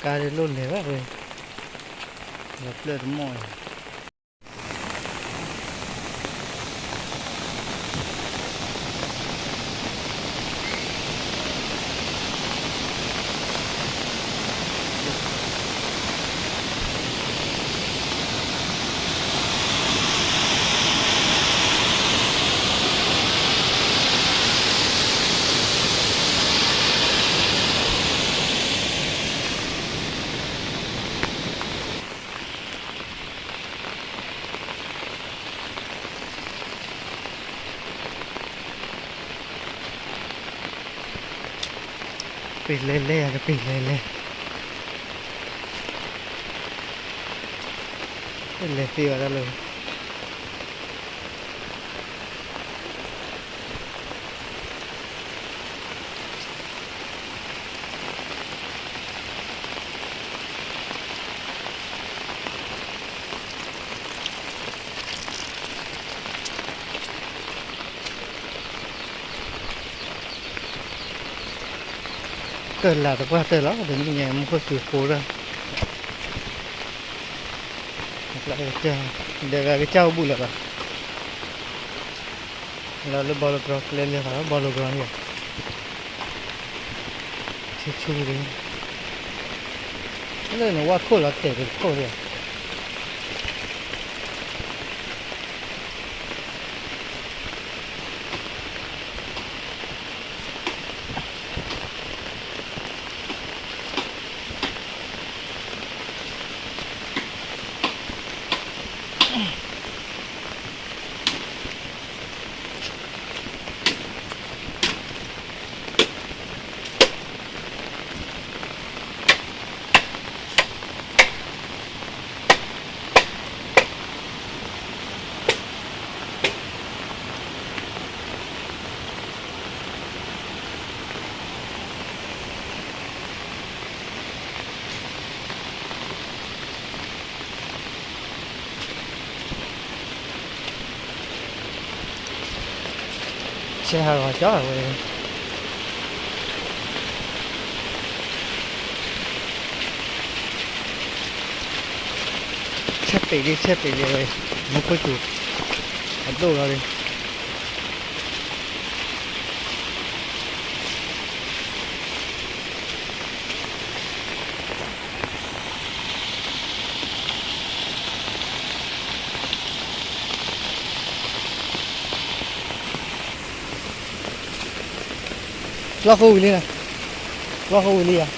ကါဒ်လိၣ်လဲၤဘၣ်ဝဲ, လီၤပျၢၢ်တမီၢ်အံၤ. ပ့ၤလဲၤလဲၤ ကပ့ၤလဲၤလဲၤ, လဲၤသ့ဘၣ်တၢ်လၢ တၢ်လၢတပှၢ်တၢၢ်လီၤ တနံၣ်ညါမူခိၣ်စူၤဃိလၢ ဒီးဂၤကစၢ်အိၣ်ဘူးလၢၤဘၣ်, လၢလၢဘီလိကရၢကျဲလဲၤဃီလီၤ ဘီလိကရၢန့ၣ်, ဆူဆူဒၣ်, လၢန့ၣ်ဝါခိၣ်လီၤတဲာ်တခိၣ်ဒၣ်. ဆဲးဟးဂီၤကၠီဝဲ, ဆဲးပ့ၤလံ ဆဲးပ့ၤလံဝဲ, မူခိၣ်စူၤ အဒိၣ်လီၤလံ. လီၢ်ဃိဝံၤလံ, လီၢ်ဃိဝံၤလံယၤ.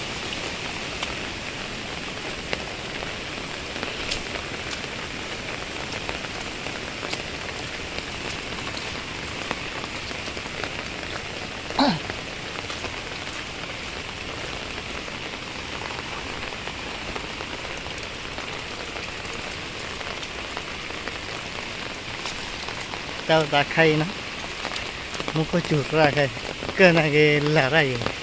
တၢ်အိၣ်သးခဲအံၤနီၤ, မူခိၣ်စူၤရၣ်ခဲအံၤ, ကၢၢ်နာ်က့ၤလၢ်ရၣ်အံၤ.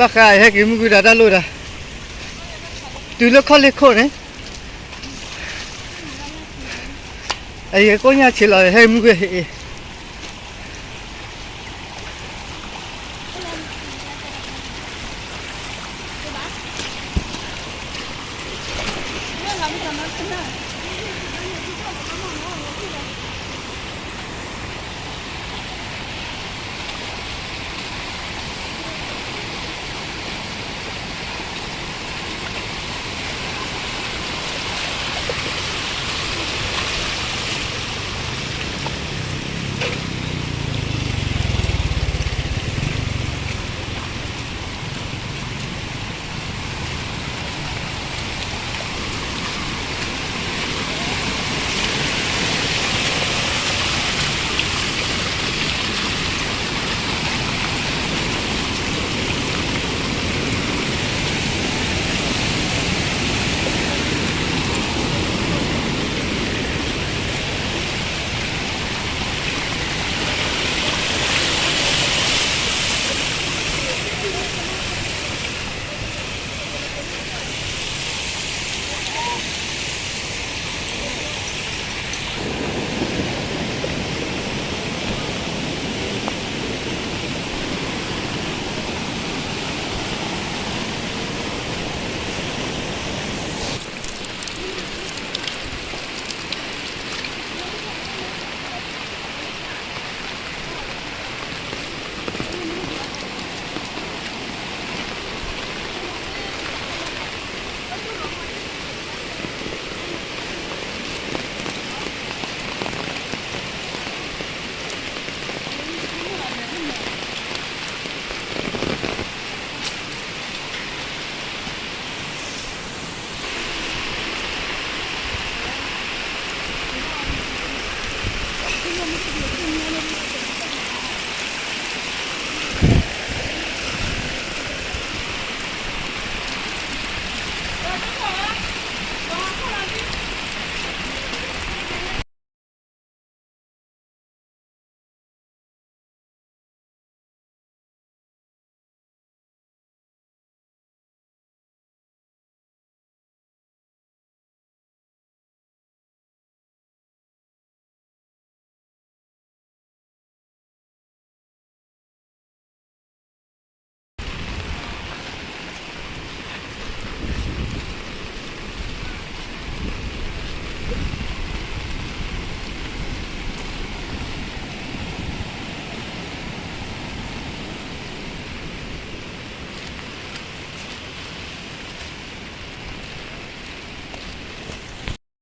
ဘၣ်ဃးဟဲက့ၤမုၢ်ကွံာ်ဒီးတၢ်လိၣ်ဒီး, တုၤလၢခီၣ်လ့ၢ်ခိၣ်န့ၣ်, အံၤကိၣ်ညၣ်ဆံးလီၤ ဟဲမုၢ်ကွံာ်အံၤ.